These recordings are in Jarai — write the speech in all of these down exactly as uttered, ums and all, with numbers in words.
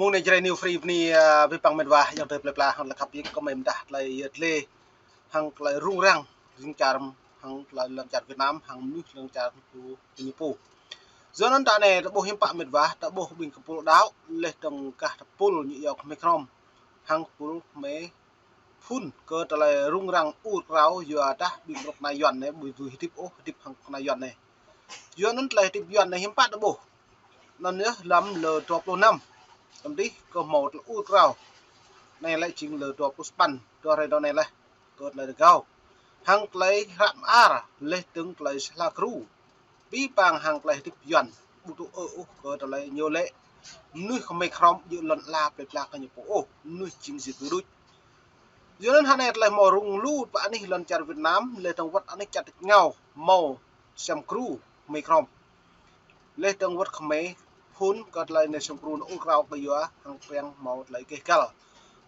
Mơ̆ng anai Jrai New Free bơni, a, abih bang mĕt wa, ayŏng adơi plơi pla, hăng tơlơi khăp hơbĭt kơ mơi mơdah tơlơi yơh tơlơi hăng tơlơi rŭng răng, rĭng čar, hăng tơlơi lŏn čar Việt Nam, hăng mơnuih lŏn čar tu ñu pô. Yua anŭn ta anai ta ƀuh hiư̆m pă mĕt wa, ta ƀuh ƀing kơpul đaŏ, laih dơ̆ng kah kơpul ñu yua kơ mĕ krŏm, hăng kơpul mĕ phŭn kơ tơlơi rŭng răng ur krao yua dah ƀing kơnuk kơna Yuan anai ƀu dưi hơdip ôh, hơdip hăng kơna Yuan anai. Yua anŭn tơlơi hơdip Yuan anai hiư̆m pă ta ƀuh. Anŭn yơh lăm lơ dua pluh năm. Tơdơi kơ hmâo tơlơi ur krao. Anai lĕ jing lơ dua pluh sapăn, dua hrơi dua anai lĕ. Kơ tơlơi rơgao. Hăng tơlơi hră mơar, laih dơ̆ng tơlơi sala kru. Abih bang hăng tơlơi hơdip Yuan, ƀu tŭ ư ôh kơ tơlơi ñu lĕ mơnuih kơ mĕ krŏm djơ̆ lŏn ala plơi pla kơ ñu pô ôh, mơnuih jing jit đuč. Yua anŭn hơnai tơlơi hmâo rŭng lu pơ anih lŏn čar Việt Nam, laih dơ̆ng wơ̆t anih čar tač rơngiao, hmâo sem kru mĕ krŏm. Laih dơ̆ng wơ̆t kơ mĕ phŭn kơ tơlơi anai sem kru anŭn ur krao kơ yua hăng triăng hmâo tơlơi keh kăl.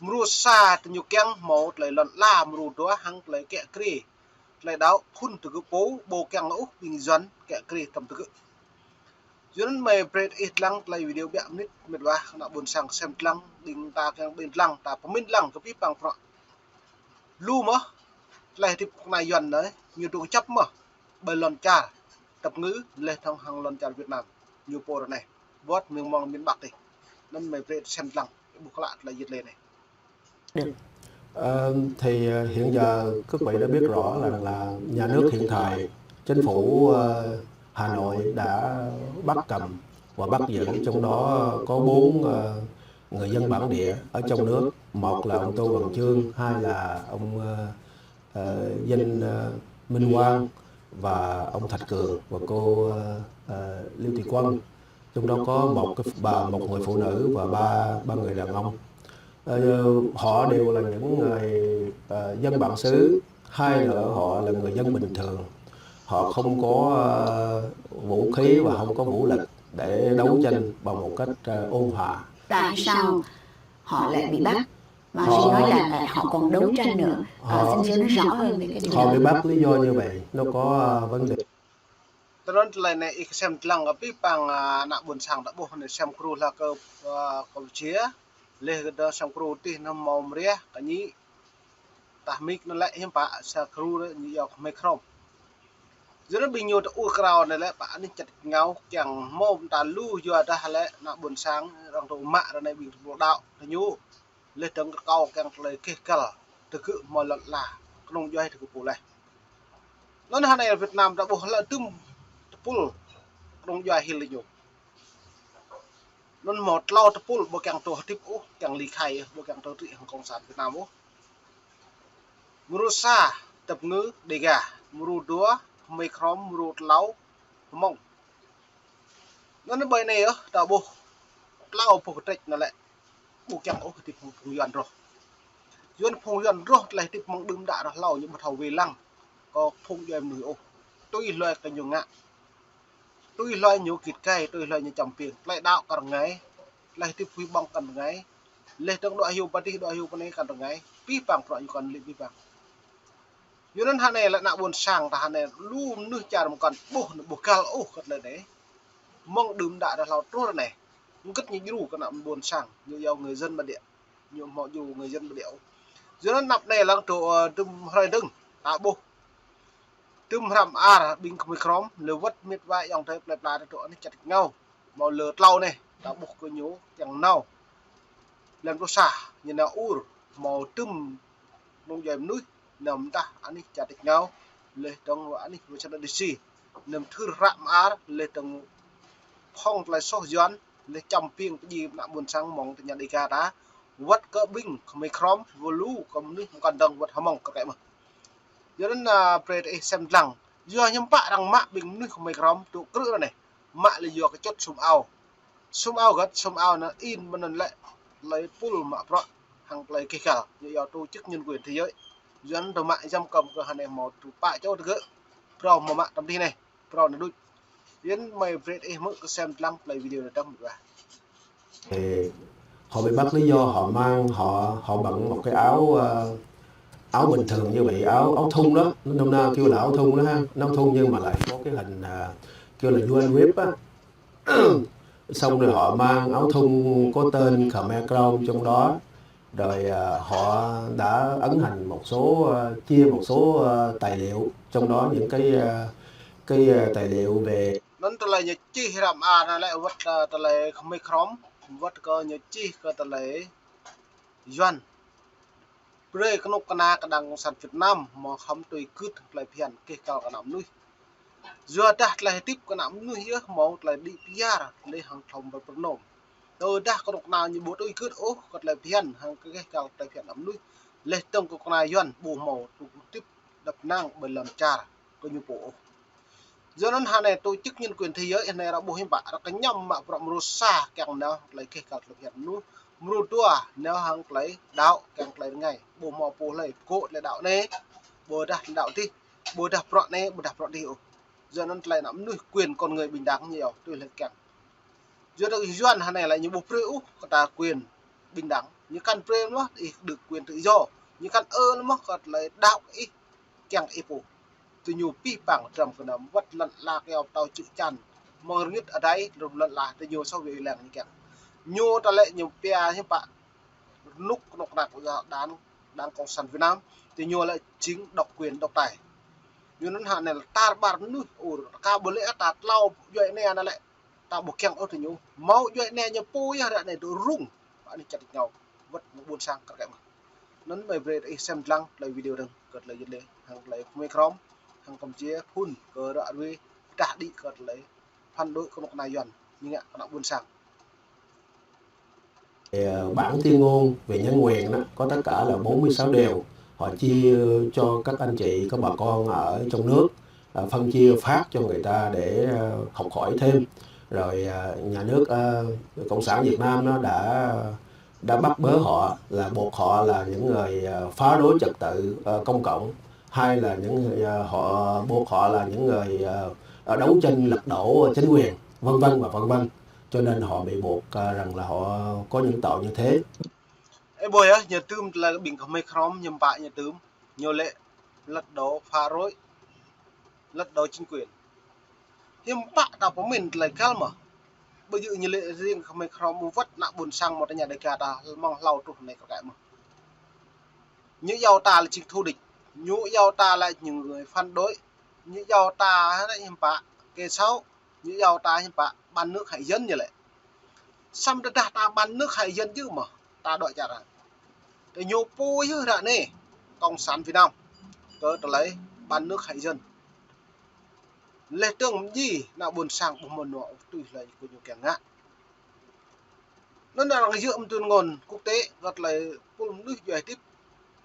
Mrô sa tơñu kiăng hmâo tơlơi lŏn ala, mrô dua hăng tơlơi kiă kriê. Tơlơi đaŏ phŭn tơgŭ pô, ƀu kiăng ôh ƀing Yuan kiă kriê tơm tơgŭ. Yua anŭn mơi brơi ih lăng tơlơi video biă mơnit mĕt wa, kơ ană ƀôn sang sem lăng, ƀing ta kiăng ƀing lăng, ta pơmĭn lăng kơ abih bang prŏ. Lu mơ̆, tơlơi hơdip kơna Yuan anai, ñu dŏ kơjăp mơ̆, ƀơi lŏn čar, tơpơngư, laih dơ̆ng hăng lŏn čar Việt Nam, ñu pô ră anai, ƀuăt mơ̆ng mơ̆ng miền Bắc tih. Anŭn mơi brơi sem lăng, ƀuh klă tơlơi yơh tơlơi anai. Được. Ờ, thì, ờ, hiện giờ các vị đã biết rõ rằng là nhà nước hiện thời, chính phủ, ờ, Hà Nội đã bắt cầm và bắt giữ, trong đó có bốn, ờ, người dân bản địa ở trong nước. Một là ông Tô Văn Chương, hai là ông, ờ, ờ, Danh, ờ, Minh Quang và ông Thạch Cường và cô, ờ, ờ, Liêu Thị Quân. Trong đó có một cái bà, một người phụ nữ và ba, ba người đàn ông. Ờ, họ đều là những người, ờ, dân bản xứ, hai nữa họ là người dân bình thường. Họ không có, ờ, vũ khí và không có vũ lực để đấu tranh bằng một cách, ờ, ôn hòa. Tại sao họ lại bị bắt? Và họ suy nói là họ còn đấu tranh nữa. Ờ, họ, xin xin nói rõ hơn về cái điều đó. Họ bị bắt lý do như vậy, nó có, ờ, vấn đề. Tơlơi anŭn tơlơi anai ih sem lăng kơ abih bang, a, ană ƀôn sang ta ƀuh anai sem kru hla kơ, a, Campuchia, laih kơ dơ̆ng sem kru tih anŭn hmâo mơriah, kơ ñu, tah mik anŭn lĕ hiư̆m pă sem kru anai ñu yua kơ mĕ krŏm. Yua anŭn ƀing ñu ta ur krao anai lĕ pơ anih čar tač rơngiao kiăng hmâo mơta lu yua dah lĕ ană ƀôn sang, arăng tŭ mă ră anai ƀing kơpul đaŏ, tơñu. Laih dơ̆ng kơ kâo kiăng tơlơi keh kăl, tơgŭ hmâo lŏn ala, kơnung djuai tơgŭ pô laih. Anŭn hơnai Việt Nam ta ƀuh lĕ tơm tơpul kơnung djuai hil ñu. Anŭn hmâo tlâo tơpul ƀu kiăng tŭ hơdip ôh, kiăng ly khai, ƀu kiăng tŭ trĭ hăng Cộng sản Việt Nam ôh. Mrô sa, tơpơngư Đêga, mrô dua, mĕ krŏm, mrô tlâo, Hmông. Anŭn ƀơi anai yơh, ta ƀuh, tlâo boh kơtrĕč anŭn lĕ, ƀu kiăng ôh hơdip hăng phung Yuan rŏh. Yua anŭn phung Yuan rŏh tơlơi hơdip mơ̆ng đưm đă rŏh hlâo ñu ƀu thâo wai lăng kơ phung djuai mơnuih ôh. Tui hluai kơ ñu ngă. Tui hluai ñu git gai, tui hluai ñu čăm piêng. Tơlơi đaŏ kar rơngai, tơlơi hơdip huĭ ƀơ̆ng kar rơngai. Laih dơ̆ng dŏ hyu pơ dih, dŏ hyu pơ anai kar rơngai. Abih bang prŏ ñu kăn lip abih bang. Yua anŭn hơnai lĕ ană ƀôn sang ta hơnai lu mơnuih čar mơkăn ƀuh anŭn ƀu găl ôh kơ tơlơi anai. Mơ̆ng đưm đă rŏh hlâo truh ră anai. Mơ̆ng kơ̆t ñu djru kơ ană ƀôn sang, ñu yua người dân bản địa. Ñu hmâo djru người dân bản địa. Yua anŭn anăp anai lăng tŭ, ơ, tơm hrơi dơ̆ng, ta ƀuh. Tơm hră mơar ƀing kơ mĕ krŏm, lĕ wơ̆t mĕt wa ayŏng adơi plơi pla ta tŭ anih čar tač rơngiao. Hmâo lơ tlâo anai, ta ƀuh kơ ñu kiăng nao. Lăm pluh sa, ñu nao ur, hmâo tơm kơnung djuai mơnuih, nao mơdah anih čar tač rơngiao, laih dơ̆ng wơ̆t anih Washington D C. Nao mơthưr hră mơar, laih dơ̆ng phŏng tơlơi soh Yuan, laih čăm piêng pơdjai ană ƀôn sang mơ̆ng tơña Đêga ta, wơ̆t kơ ƀing kơ mĕ krŏm, wơ̆t lu kơ mơnuih mơkăn dơ̆ng wơ̆t Hmông kơ kĕ mơ̆n. Yua anŭn, a, brơi ih sem lăng. Yua hiư̆m pă arăng mă ƀing mơnuih kơ mĕ krŏm tŭ krư̆ ră anai. Mă lĕ yua kơ čŭt sum ao. Sum ao găt, sum ao anŭn in mơ̆n anŭn lĕ tơlơi pul mă prŏ hăng tơlơi keh kăl. Ñu yua tổ chức nhân quyền thế giới. Yua anŭn tơ mă giam cầm kơ hơnai hmâo tŭ pă čô tơgŭ. Phrâo hmâo mă tơm dih anai. Phrâo anŭn đôč. Yua anŭn mơi brơi ih hmư̆ kơ sem lăng tơlơi video anai dơ̆ng mĕt wa. Thì họ bị bắt lý do họ mang, họ, họ bận một cái áo, ờ, áo bình thường như vậy, áo, áo thun đó, nôm na kêu là áo thun đó ha, áo thun nhưng mà lại có cái hình, à, kêu là U N whip á. Xong rồi họ mang áo thun có tên Khmer Krom trong đó, rồi à, họ đã ấn hành một số, à, chia một số à, tài liệu, trong đó những cái à, cái à, tài liệu về. Anŭn tơlơi ñu čih răm a anai lĕ wơ̆t, à, tơlơi Khmer Krom, wơ̆t kơ ñu čih kơ tơlơi Yuan. Brơi kơnuk kơna kơ đảng cộng sản Việt Nam hmâo khŏm tui gưt tơlơi phiăn keh kăl kơ ană mơnuih. Yua dah tơlơi hơdip kơ ană mơnuih yơh hmâo tơlơi đĭ pơyar lĕ hăng hlŏm bơr pơrnôm. Tơdah kơnuk kơna ñu ƀu tui gưt ôh kơ tơlơi phiăn hăng keh kăl tơlơi phiăn ană mơnuih, lĕ tơ̆ng kơnuk kơna Yuan ƀu hmâo tŭ hơdip đăp năng ƀơi lăm čar kơ ñu pô ôh. Yua anŭn hơnai tổ chức nhân quyền thế giới hơnai ră ƀuh hiư̆m pă, ră kơñăm mă bruă mrô sa kiăng nao tơlơi keh kăl tơlơi phiăn mơnuih, mrô dua nao hăng tơlơi đaŏ kiăng tơlơi rơngai, ƀu hmâo pô hlơi pơgô̆ tơlơi đaŏ anai, ƀôdah tơlơi đaŏ dih, ƀôdah bruă anai, ƀôdah bruă dih ôh. Yua anŭn tơlơi ană mơnuih quyền con người bình đẳng ñu iâu tui hlơi kiăng. Yua dah Yuan hơnai lĕ ñu ƀu brơi ôh kơ ta quyền bình đẳng. Ñu kăn brơi mơ̆n ih được quyền tự do. Ñu kăn ơ mơ̆n kơ tơlơi đaŏ ih kiăng ih pô. Tui ñu pih păng dram gơnam wơ̆t lŏn ala kơyâo pơtâo čư̆ čan. Mơ̆ng rơngit adai lŏn ala tui ñu soh wai lăng ñu kiăng. Ñu ta lĕ ñu pia hiư̆m pă rơnŭk kơnuk kơna kơ đảng, đảng cộng sản Việt Nam. Tui ñu lĕ chính độc quyền độc tài. Yua anŭn hơnai lĕ tar ƀar mơnuih ur ka ƀu lĕ ta tlâo djuai ania anai lĕ ta ƀu kiăng ôh tui ñu. Hmâo djuai ania ñu pô yơh ră anai dŏ rŭng. Pă anai čăt ngao wơ̆t mơ̆ng ƀôn sang kar kaĭ mơ̆n. Anŭn mơi brơi ih sem dlăng tơlơi video dơ̆ng kơ tơlơi yơh lĕ hăng tơlơi Khmer Krom hăng Campuchia phun kơ ră ruai pơdah đĭ kơ tơlơi phản đối kơnuk kơna Yuan ñu ngă kơ ană ƀôn sang. Thì, ờ, bản tuyên ngôn về nhân quyền đó, có tất cả là bốn mươi sáu điều. Họ chia cho các anh chị, các bà con ở trong nước, ờ, phân chia phát cho người ta để, ờ, học hỏi thêm. Rồi, ờ, nhà nước, ờ, Cộng sản Việt Nam nó đã, đã bắt bớ họ, là buộc họ là những người, ờ, phá rối trật tự, ờ, công cộng, hay là những người, ờ, họ buộc họ là những người, ờ, ờ, đấu tranh lật đổ chính quyền, vân vân và vân vân. Cho nên họ bị buộc, ờ, rằng là họ có những tội như thế. Ơ ƀuh yơh, ñu tơm tơlơi ƀing Khmer Krom ñu pă ñu tơm, ñu lĕ lật đổ, phá rối, lật đổ chính quyền. Hiư̆m pă ta pơmĭn tơlơi găl mơ̆. Ƀu djơ̆ ñu lĕ riêng Khmer Krom ƀu wơ̆t ană ƀôn sang mơ̆ ta ñu đa kơ ta mơ̆ng hlâo truh anai kar kaĭ mơ̆n. Ñu iâu ta là chính thù địch, ñu iâu ta là những người phản đối, ñu iâu ta lĕ hiư̆m pă kẻ xấu, ñu iâu ta hiư̆m pă bán nước hại dân ñu lĕ. Samơ̆ tơdah ta bán nước hại dân yơh mơ̆, ta đuaĭ čar. Tơ ñu pô yơh ră anai, Cộng sản Việt Nam, kơ tơlơi bán nước hại dân. Lĕ tơ̆ng mơ̆ng djai ană ƀôn sang ƀu hmâo nua ôh tui hlơi kơ ñu kiăng ngă. Anŭn arăng yơh mơ̆ng tuyên ngôn quốc tế kơ tơlơi pul mơnuih djuai hơdip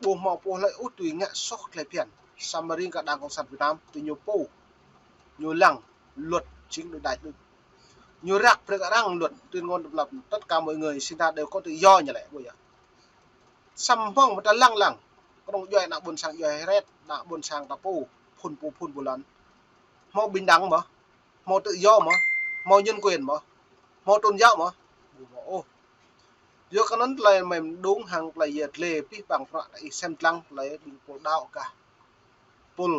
ƀu hmâo pô hlơi ôh tui ngă soh tơlơi phiăn. Samơ̆ riêng kơ đảng cộng sản Việt Nam tui ñu pô, ñu lăng luật chính đối đãi đôč. Ñu răk brơi kơ arăng luật tuyên ngôn độc lập, tất cả mọi người sinh ra đều có tự do ñu lĕ ƀuh yơh. Samơ̆ hmâo mơ̆ ta lăng lăng, kơnơ̆ng djuai ană ƀôn sang djuai hret, ană ƀôn sang ta pô, phun pô phun ƀu lăn. Hmâo bình đẳng mơ̆, hmâo tự do mơ̆, hmâo nhân quyền mơ̆, hmâo tôn giáo mơ̆, ƀu hmâo ôh. Yua kơ anŭn tơlơi mơ̆ng đŭng hăng tơlơi yơh lĕ pih păng prăk ta ih sem dlăng tơlơi ƀing pul đaŏ kah pul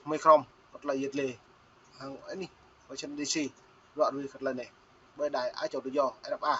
Khmer Krom kơ tơlơi yơh lĕ hăng anai Washington D C ră ruai kơ tơlơi anai ƀơi đài Á Châu Tự Do, R F A.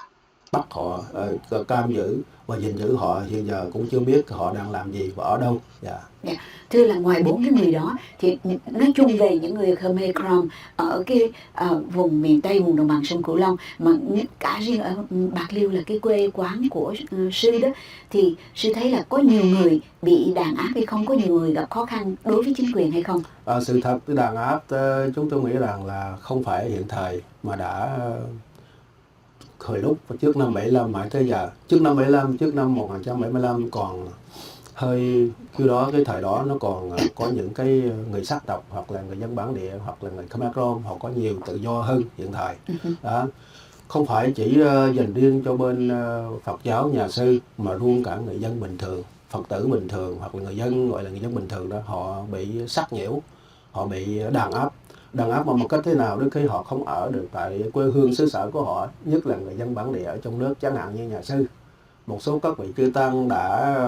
Bắt họ, ờ, giam giữ và gìn giữ họ hiện giờ cũng chưa biết họ đang làm gì và ở đâu. Dạ. Dạ. Thưa là ngoài bốn cái người đó thì nói chung về những người Khmer Krom ở cái, ờ, vùng miền Tây, vùng đồng bằng sông Cửu Long mà cả riêng ở Bạc Liêu là cái quê quán của, ừ, sư đó thì sư thấy là có nhiều người bị đàn áp hay không, có nhiều người gặp khó khăn đối với chính quyền hay không? À, sự thật cái đàn áp, ờ, chúng tôi nghĩ rằng là không phải hiện thời mà đã, ờ, hồi lúc trước năm bảy lăm mãi tới giờ. Trước năm bảy lăm, trước năm một ngàn chín trăm bảy mươi lăm còn hơi, khi đó cái thời đó nó còn, ờ, có những cái người sắc tộc hoặc là người dân bản địa hoặc là người Khmer Krom họ có nhiều tự do hơn hiện thời. Ừ hứ. Đó. Không phải chỉ, ờ, dành riêng cho bên, ờ, Phật giáo nhà sư mà luôn cả người dân bình thường, Phật tử bình thường hoặc là người dân gọi là người dân bình thường đó họ bị sách nhiễu, họ bị đàn áp. Đàn áp bằng một cách thế nào? Đôi khi họ không ở được tại quê hương xứ sở của họ, nhất là người dân bản địa ở trong nước, chẳng hạn như nhà sư. Một số các vị chư tăng đã,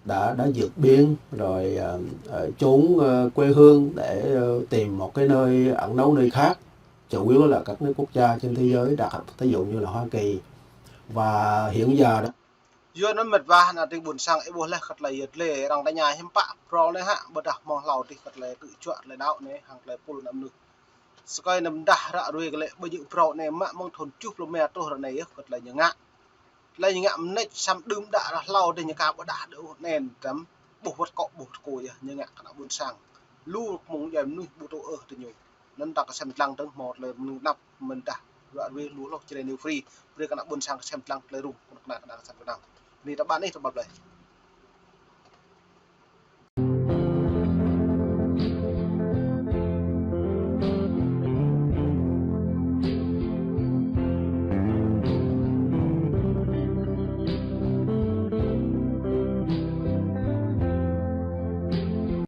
đã, đã vượt biên rồi, ờ, ờ, trốn, ờ, quê hương để, ờ, tìm một cái nơi ẩn náu nơi khác. chủ yếu là các nước quốc gia trên thế giới đã áp dụng như là Hoa Kỳ. Và hiện giờ đó, yua anŭn mĕt wa, ană tring ƀuôn sang ih ƀuh laih kơ tơlơi yơh lĕ arăng tơña hiư̆m pă phrâo anai hă, ƀôdah hmâo hlâo tih kơ tơlơi tŭ juă tơlơi đaŏ anai hăng tơlơi pul ană mơnuih. Sơkơi anăm dah ră ruai kơ lĕ ƀơi jơ̆ phrâo anai mă mơ̆ng thun tơjuh pluh rơma truh ră anai yơh kơ tơlơi ñu ngă. Tơlơi ñu ngă mơneč samơ̆ đưm đă ră hlâo tih ñu aka ƀu đah đơ ôh anŭn tăm ƀuh wơ̆t akŏ ƀuh tơkô yơh ñu ngă kơ ană ƀuôn sang. Lu mơ̆ng djuai mơnuih ƀu tŭ ôh tơ ñu. Anŭn ta kơsem lăng tơ̆ng hmâo tơlơi mơnơ̆ng anăp mơ̆n dah ră ruai lu hloh Jrai New Free. Brơi kơ ană ƀuôn sang kơsem lăng tơlơi rŭng kơnuk kơna kơsem kơnang. Anai ta ƀăn ih ta ƀăp lơi.